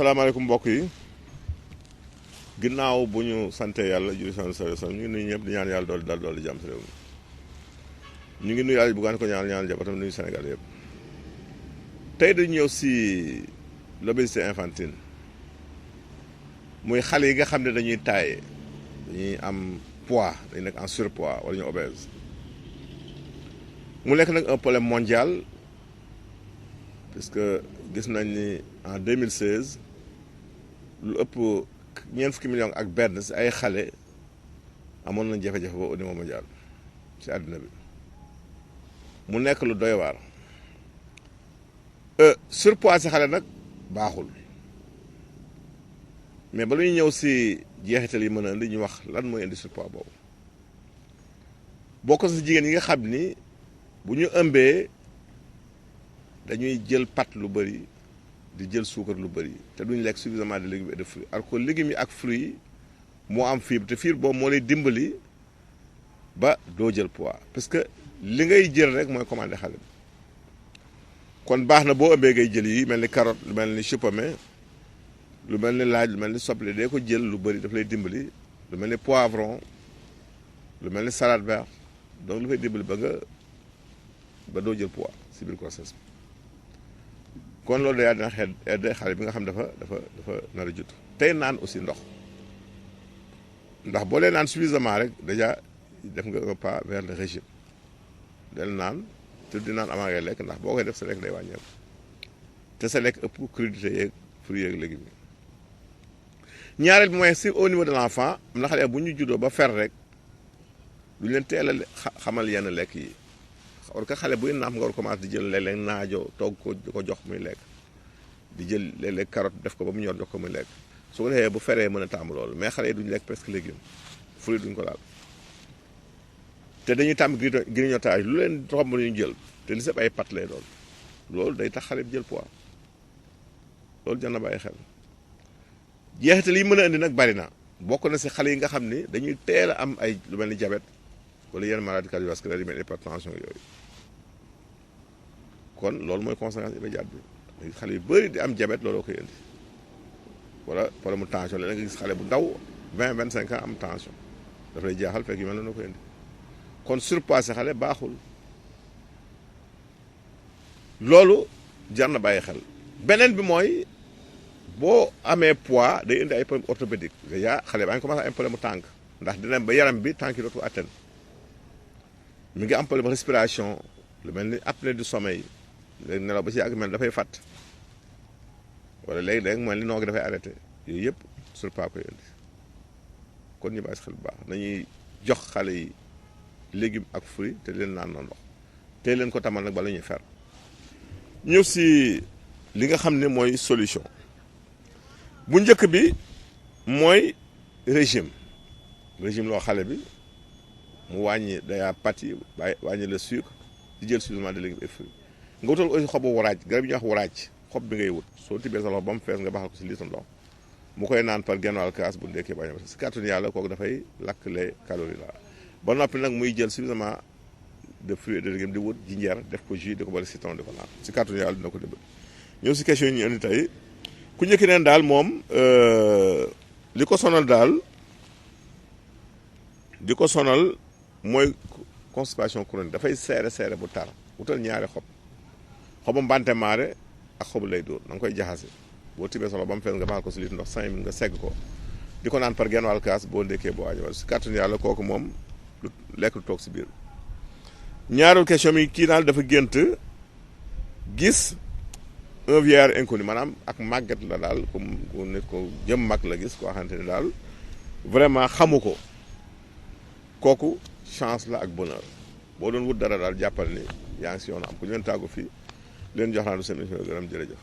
salaamaaleykum mbokk yi ginnaaw bu ñu sante yàlla julli sallallahu ñu ngi nuyu ñëpp di ñaan yàlla dool di jàmm si réew mi ñu ngi nuyu yàlla bu gaan ko ñaan jabatam nuyu Sénégal yëpp tey dañu ñëw si l'obésité infantile muy xale yi nga xam ne dañuy taaye dañuy am poids dañu nekk en surpoids wala ñu obèse mu nekk nag un problème mondial parce que gis nañ ni en 2016 lu ëpp ñeent fukki millions ak benn si ay xale amoon nañ jafe-jafe ba au niveau mondial si àddina bi mu nekk lu doy waar surpoids si xale nag baaxul mais ba lu ñu ñëw si jeexital yi mën a indi ñu wax lan mooy indi surpoids boobu bokk na si jigéen yi nga xam ni bu ñu ëmbee dañuy jël pat lu bëri di jël suukar lu bëri te duñ lekk suffisamment de légumes et de fruits alors que légumes yi ak fruits yi moo am fibre te fibre boobu moo lay dimbali ba doo jël poids parce que li ngay jël rek mooy commandé xale bi kon baax na boo ëmbee ngay jël yi mel ni carotte lu mel ni chou pommé lu mel ni laaj lu mel ni soble dee ko jël lu bëri daf lay dimbali lu mel ni poivron lu mel ni salade verte donc lu fay dimbali ba doo jël poids si biir grossesse bi kon loolu dayaa dina aidé xale bi nga xam dafa nar a judd tey naan aussi ndox ndax boo lee naan suffisamment rek déjà def nga un pas vers le régime del naan te di naan avant ngay lekk ndax boo koy def sa lekk day wàññeeku te sa lekk ëpp crudité yeeg fruits yeeg légumes yi ñaareel bi mooy si au niveau de l'enfant am na xale bu ñu juddoo ba fer rek duñ leen teel a xamal yenn lekk yi or que xale buy naam nga war commencé di jël léeg-léeg naajo togg ko di ko jox muy lekk di jël léeg-léeg carotte def ko ba mu ñor jox ko muy lekk su ko defee bu feree mën a tàmm loolu mais xale yi duñu lekk presque légume fruit duñ ko laal te dañuy tàmm grignotage lu leen romb ñu jël te li sëpp ay pat lay doon loolu day tax xale bi jël poids loolu jar na bàyyi xel jeexital yi mën a indi nag bari na bokk na si xale yi nga xam ni dañuy teel a am ay lu mel ni diabète wala yenn maladie cardiovasculaire yi mel ni hypertension yooyu kon loolu mooy conséquence immédiate bi xale yu bëri di am diabète looloo koy indi wala problème mu tension léeg-léeg nga gis xale bu ndaw 20-25 ans am tension daf lay jaaxal fekk yu mel noonu koy indi kon surpoids si xale baaxul loolu jar na bàyyi xel beneen bi mooy boo amee poids day indi ay problème orthopédique déjà xale baa ngi commencé am problème mu tànk ndax dina ba yaram bi tànk yi dootu atteindre mi ngi am problème respiration lu mel ni apnée du sommeil léegi nelaw ba ci yàgg mel dafay fàtt wala léegi mooy li noogi dafay arrêté yooyu yëpp surpoids koy indi kon ñu bàyyi si xel bu baax nañuy jox xale yi légumes ak fruits te leen naan na ndox te leen ko tamal nag bala ñuy fer ñëw si li nga xam ne mooy solution bu njëkk bi mooy régime loo xale bi mu wàññi dayaa pat yi wàññi le sucre di jël suffisamment de légumes et fruits nga wutal aussi xobu waraaj garab yi ñuy wax waraaj xob bi ngay wut soo tibbee sa loxo ba mu fees nga baxal ko si litre ndox mu koy naan par genn wàll kaas bu ndekkee bañ a si kàttanu yàlla kooku dafay lakk les calories la ba noppi nag muy jël suffisamment de fruits et de légumes di wut jinjeer def ko jus di ko bari citron di ko naan si kàttanu yàlla dina ko dimbali ñëw si question yi ñu indi tey ku njëkki neen daal moom li ko sonal mooy constipation chronique dafay seere bu tar wutal ñaari xobu mbante maare ak xobu lay dóor da nga koy jaxase boo tibee solo ba mu fees nga baxal ko si litre ndox 5 minutes nga segg ko di ko naan par genn wàll kaas boo ndékkee boo año si kàttanu yàlla kooku moom lekk lu toog si biir ñaarul question mi kii daal dafa gént gis un vieillard inconnu maanaam ak màgget la daal comme nit ko jëm mag la gis koo xamante ne daal vraiment xamu ko kooku chance la ak bonheur boo doon wut dara daal jàppal ni yaa ngi si yoon am ku ñu leen tàggu fii leen jox naa lu seen émission gërëm jërëjëf